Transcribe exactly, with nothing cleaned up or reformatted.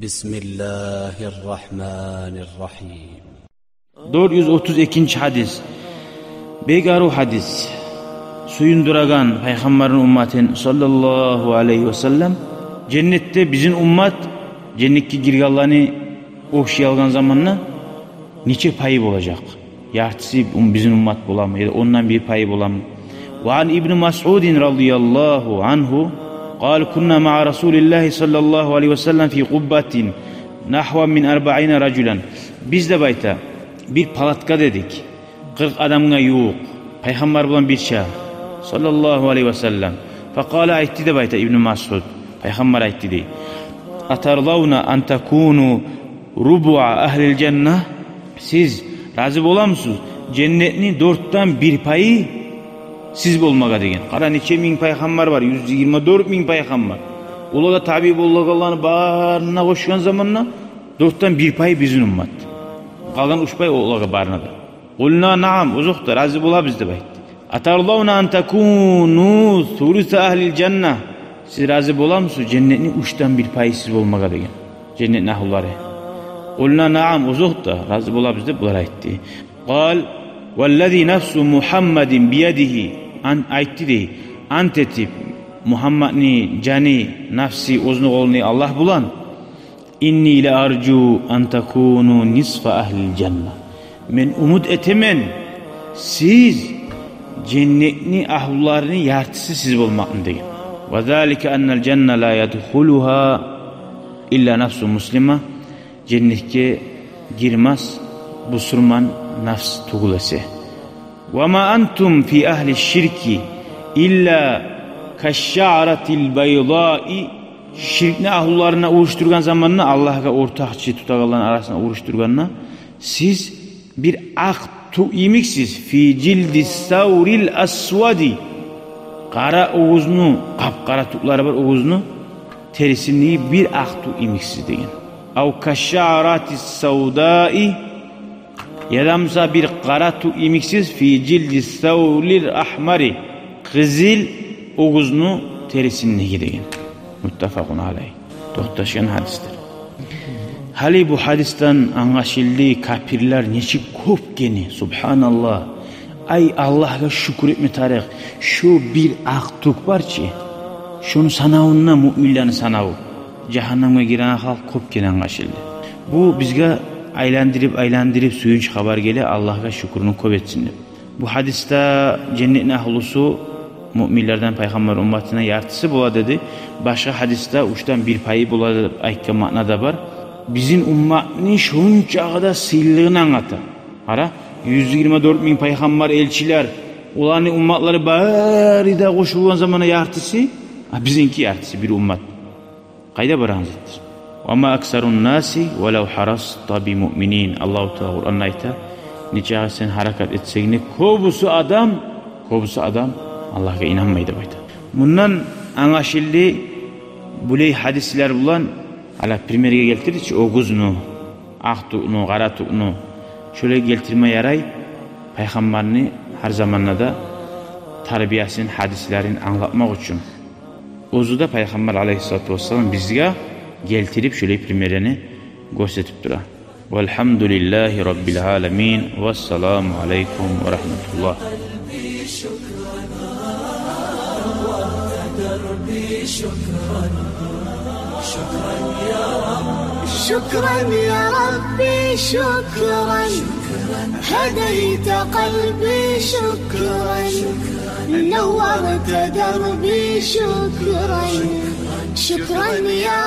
بسم الله الرحمن الرحيم. Дёрт юз отуз экинчи гьадис. Бек арив гьадис. Сююндюреген Пайхаммарны умматын, саллаллагьу алайгьи ва саллам. Женнетде бизин уммат, женнетге гиргенлени общий алгъан заманда нече пайы болажакъ? Яртысы ум-, бизин уммат боламы, яда ондан бир пайы боламы? وعن ابن مسعود رضي الله عنه قال: كنا مع رسول الله صلى الله عليه وسلم في قبة نحو من أربعين رجلا. Биз, деп айта, бир палаткада эдик, къыркъ адамгъа ювукъ, Пайхаммар булан бирче, саллаллагьу алайгьи ва саллам. فقال, айтды, деп айта Ибну Масъуд, Пайхаммар айтды дей: أترضون أن تكونوا ربع أهل الجنة؟ Сиз рази боламысыз женнетни дёртден бир пайы сиз болмагъа деген? Къара, нече минг пайхаммар бар, юз йигирма дёрт минг пайхаммар. Олагъа таби болагъанланы барына къошгъан заманда дёртден бир пайы бизин уммат. Къалгъан уьч пай олагъа барына да. قلنا: نعم, озокъда, рази болабыз, деп айтды. أترضون أن تكونوا ثلث أهل الجنة؟ Сиз рази боламысыз женнетни уьчден бир пайы сиз болмагъа деген, женнетни агьлулары? قلنا: نعم, озокъда, рази болабыз, деп булар айтды. قال: والذي نفس محمد بيده, ан-, айтды дей, ант этип, Мугьаммадны жаны, нафсы оьзюню къолунда Аллагь булан, إني لأرجو أن تكونوا نصف أهل الجنة. Мен умут этемен, сиз женнетни агьлуларыны яртысы сиз болмакъны деген. وذلك أن الجنة لا يدخلها إلا نفس مسلمة. Женнетге гирмес бусурман нафс тюгюл эсе. وما أنتم في أهل الشرك إلا كالشعرة البيضاء. Ширкни агьлуларына урушдургъан заманда, Аллагьгъа ортакъчы тутагъанланы арасына урушдургъанда, сиз бир акъ тюк йимиксиз, في جلد الثور الأسود. Къара оьгюзню, къап-къара тюклери бар оьгюзню терисиндеги бир акъ тюк йимиксиз деген. أو كالشعرة السوداء, яда буса бир къара тюк йимиксиз, في جلد الثور الأحمر, къызыл оьгюзню терисиндеги деген. متفق عليه. Токъташгъан гьадисдир. Гьали бу гьадисден англашылды капирлер нечик кёп экени, субгьаналлагь. Ай, Аллагьгъа шюкюр этме тарыкъ. Шо бир акъ тюк бар чы, шону санавунда муъминлени санаву, жагьаннемге гиреген халкъ кёп экени англашылды. Бу бизге айландырып-айландырып сююнч хабар геле, Аллагьгъа шюкюрню кёп этсин деп. Бу гьадисде женнетни агьлусу муъминлерден Пайхаммар умматына яртысы бола деди. Башгъа гьадисде уьчден бир пайы бола деп айтгъан маъна да бар. Бизин умматны шончакъы да сыйлылыгъын англата. Къара, юз йигирма дёрт минг пайхаммар, элчилер, оланы умматлары бары да къошулгъан заманда яртысы, а бизинки яртысы, бир уммат. Къайда барагъан затдыр? وما أكثر الناس ولو حرصت بمؤمنين. Аллагьу Таала Къуранда айта, нечакъы сен гьаракат этсенг де, кёбюсю адам, кёбюсю адам Аллагьгъа инанмай деп айта. Мундан англашылды, булай гьадислер булан, гьали примерге гелтирди чи, оьгюзню, акъ тюкню, къара тюкню, шолай гелтирме ярай, Пайхаммарны гьар заманда да тарбиясын, гьадислерин англатмакъ учун. Оьзю де Пайхаммар алайгьиссалату вассалам бизге гелтирип шолай примерлени гёрсетип тура. والحمد لله رب العالمين. والسلام عليكم ورحمة الله. شكرا يا ربي، شكرا. هديت قلبي، شكرا. نورت دربي، شكرا. شكرا يا